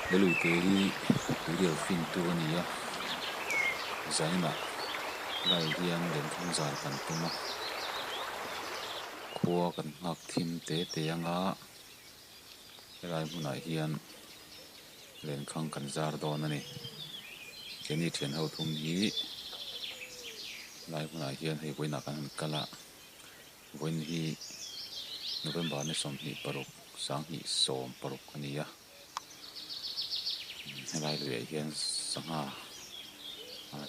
He luite hi tuirial fin tu a ni a zaninah helai hian lenkhang zar kan tum a khua kan nghak thim te te anga helai hmunah hian lenkhang kan zar dawn a ni keini thian ho thum hi helai hmunah hian hei vawiinah kan han kal a vawiin hi November ni 26 2016 a ni a helai luiah hian sangha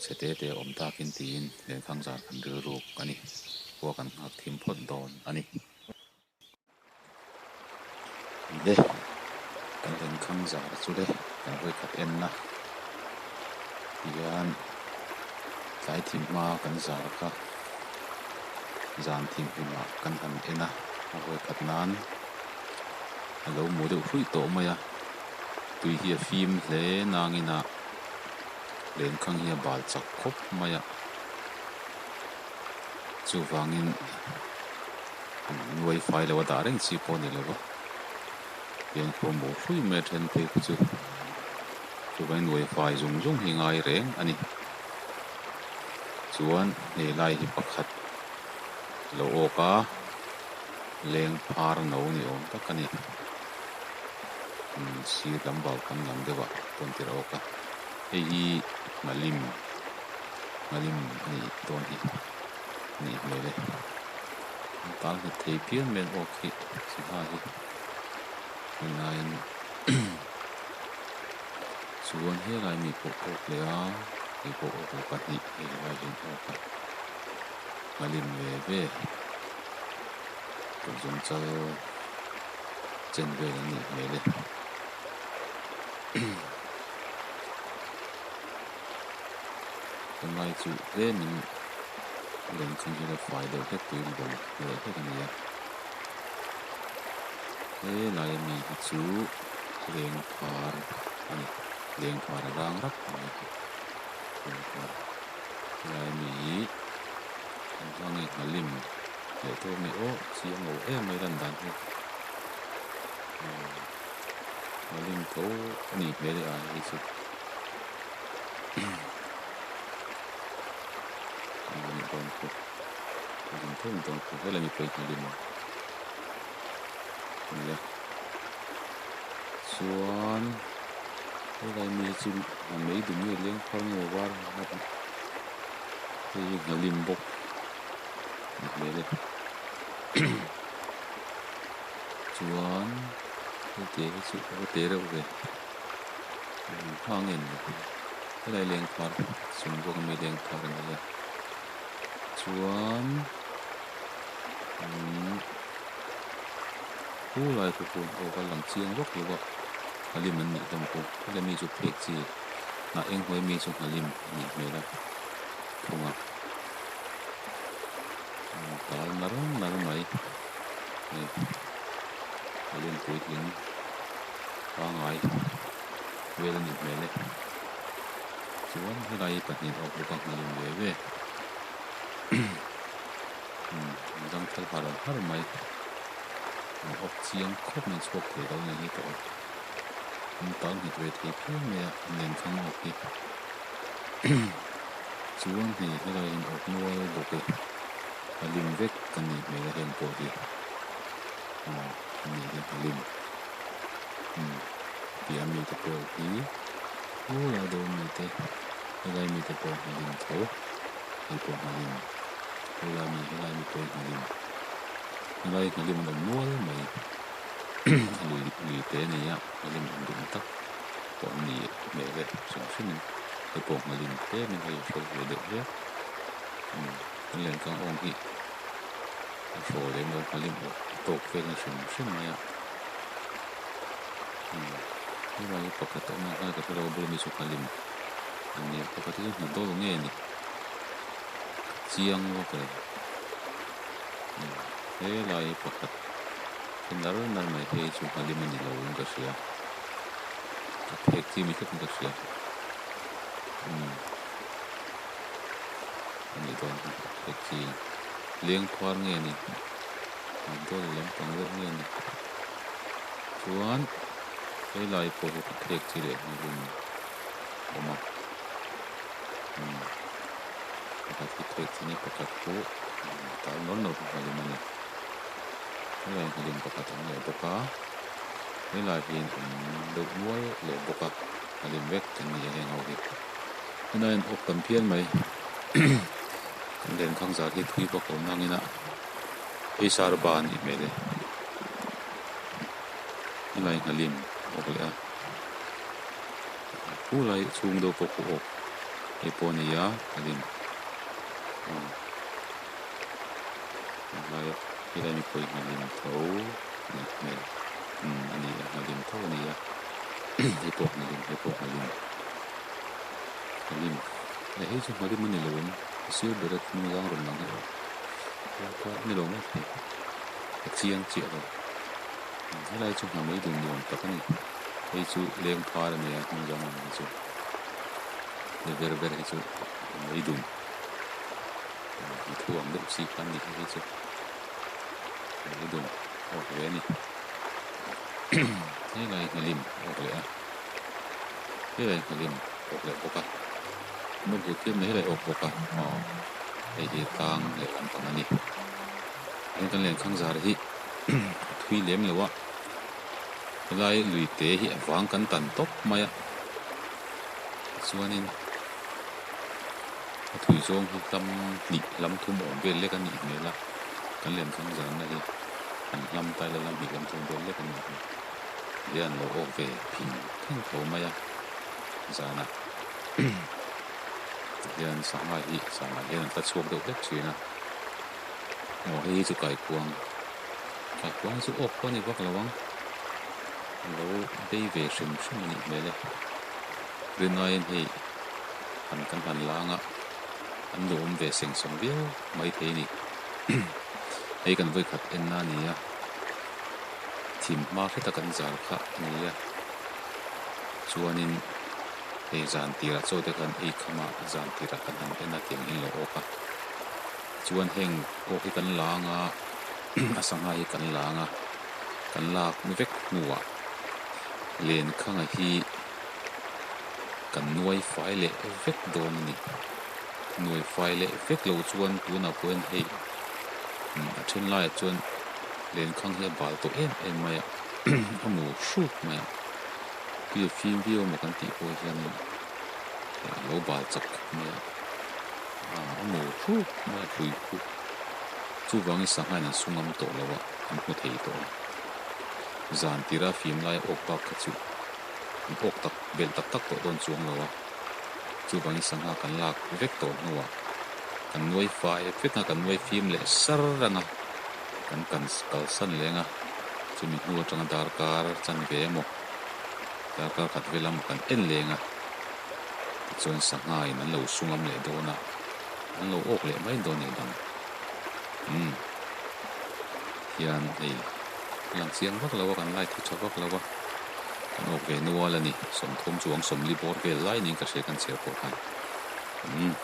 chhe te te a awm takin tiin lenkhang zar kan rilruk a ni khua kan nghak thim phawt dawn a ni. Le kan lenkhang zar chu le kan vawikhat en a tihian tlai thim hma kan zar kha zan thim hlimah kan han en a a vawikhat nan a lo mu deuh hruih tawh mai a tui hi a fim hle nangin a lenkhang hi a bal chak khawp mai a chuvangin nuai fai lo a dah reng chi pawh a ni lo va hian khua mu hrui mai a then phei khu chu chuvangin nuai fai zung zung hi ngai reng a ni chuan helai hi pakhat a lo awk a leng phar no ni awm tak a ni umm sir lam vau tam lam deuh ah tawn tir a awk a hei hi nghalim nghalim a nih dawn hi a nih hmel e an tal nghet thei phian mai an awk hi sangha hi tunlaiin chuan helai mi pawh awk leh a hei pawh awk leh pahnih hei helai hian awk a nghalim ve ve kut zawng chal chen vel an nih hmel e. Tunlai chu tlemin lenkhang hi la fai deuh hlek tuin bawm leh hlek a ni a helai ami hi chu leng phar a ni leng phar a rang rap mai leng phar helai ami hi engvang nge nghalim leh tawk mai aw chiang lo em mai lan dan hi nghalim tho a nih hmel e a hei chu. Helai mi pawhin nghalim a ni a chuan helai mi hi chu a mei dum nge leng phar nge var hei hi nghalim bawk a ni hmel e chuan hei te hi chu a va te reuh ve. Hma nge ni helai leng phar chung zawk ami leng phar a ni a chuan umm khulai khu khu aw ka lang chiang vak lo a nghalim an nih hlawm khu helai mi chu phek chi hnah eng hnuai mi chu nghalim a nih hmel a thung a tal nar nar mai hei nghalim puitling. Pangai vel a nih hmel e. Chuan helai hi pahnih awk bawk a nghalim ve ve umm an zang thal har har mai an awk chiang khawp mai chhuak thei lo ni hi tawh a an tal nghet ve thei phian mai a an lenkhang awk hi chuan hei helai hian awk nual bawk e a lim vek a nih hmel a heng pawh hi aw a nih hi a lim. Umm piah mite pawh hi khulai deuh mite helai mite pawh nghalim tho hei pawh nghalim khulai mi helai mi pawh hi nghalim helai nghalim an awm nual mai a lui lui te a nei a nghalim awm duh tak pawh an ni hmel e hrim hrim in hei pawh nghalim tlem in hei a hrawl ve deuh hle umm kan lenkang awng hi a hrawl lem lo nghalim awh a tawk vel na hrim hrim mai a. Helai hi pakhat a awm a helai ka hrelo a bula mi chu nghalim a nia pakhat hi chu hna dawl nge ni ka chiang vak lo helai hi pakhat hi nar nar mai hei chu nghalim a ni lo in ka hria a phek chi mi tlat in ka hria a nih dawn hi a phek chi leng phuar nge ni. Dawl lampang deuh nge ni chuan Helai pawh hi phek chi leh nghalim a awm a umm pakhat hi phek chi ni pakhat pawh tal nawr nawr nghalim a ni helai nghalim pakhat a awm leh bawk a helai hian awm deuh nual leh bawk a nghalim vek kan ni a heng ho hi tunah hian awk tam phian mai kan lenkhang zar hi thui vak lo nangin a hei sarba a nih hmel e. Helai nghalim awk leh a khu lai chhung deuh pawh khu awk hei pawh a ni a nghalim aw helai helai mi pawh hi nghalim tho a nih hmel umm a ni a nghalim tho a ni a hei pawh nghalim hei pawh nghalim nghalim eh hei chu nghalim a ni lo em a sir bera hnung zang rawn lang hi aw a ni lo maithei a chiang chiah lo. Helai chu hna mai dun nuam tak a ni. Hei chu leng phar a nia hnung zang lam hi chu ni ver ver hi chu hna mai dun hna thu ang deuh chi kha a ni hei chu hna mai dun awk ve a ni. Helai hnalim awk leh a helai hnalim awk leh bawk a nawk duh thiam mai helai awk bawk a aw hei hi tlang leh lampang a ni. Heng kan lenkhang zar hi a thui lem lo a, helai lui te hi a vang kan tan tawp mai a, tichuanin a thui zawng hi hlam hnih hlam thum awm vel lek a nih hmel a, kan lenkhang zarna hi an hlam ta ila hlam hnih hlam thum vel lek a nih hmel hian an lo awk ve phing thleng tho mai a zanah tihian sangha hi zanah hian an tla chhuak deuh hlek thin a. Aw hei hi chu kaikuang kaikuang hi chu awk pawh a ni vak lo ang a lo bei ve hrim hrim a nih hmel e rinaiin hei han kan han lang a an duhawm ve seng sawng viau maithei a ni hei kan vawikhat en na a ni a thim hma hreta kan zar kha a ni a chuanin hei zan tirah chaw te khan ei kham a zan tirah kan han en a tiang hi an lo awk a. Chuan heng pawh hi kan la anga a sangha hi kan la anga kan lak vek hnuah lenkhanga hi kan nuai fai leh vek dawn a ni. Nuai fai leh vek loh chuan tunah pawh hian hei a then laiah chuan lenkhang hi a bal tawh em em mai a a mu hruk mai a tui a fim viau emaw kan tih pawh hianin a lo bal chak khawp mai a. A mu hruk mai a hrui khu. Chuvangin sangha in an su ngam tawh lo a, an hmu thei tawh a. Zan tira fim lai awk bak kha chu an awk tak belh tak tak tawh dawn chuang lo a. Chuvangin sangha kan lak vek tawh hnuah kan nuai fai vek a, kan nuai fim leh sar rang a, kan kan kalsan leng a. Chumi hnu atanga darkar chanve emaw, darkar khat vel emaw kan en leng a. Tichuan sangha in an lo sungam leh dawn a, an lo awk leh mai dawn nih dang. Umm. Hian hei lang chiang vak lo a, kan light hi tha vak lo a, kan awk ve nual a ni. Sawmthum chuang sawmli bawr vel lai niin ka hria kan chhiar pawh khan. Umm.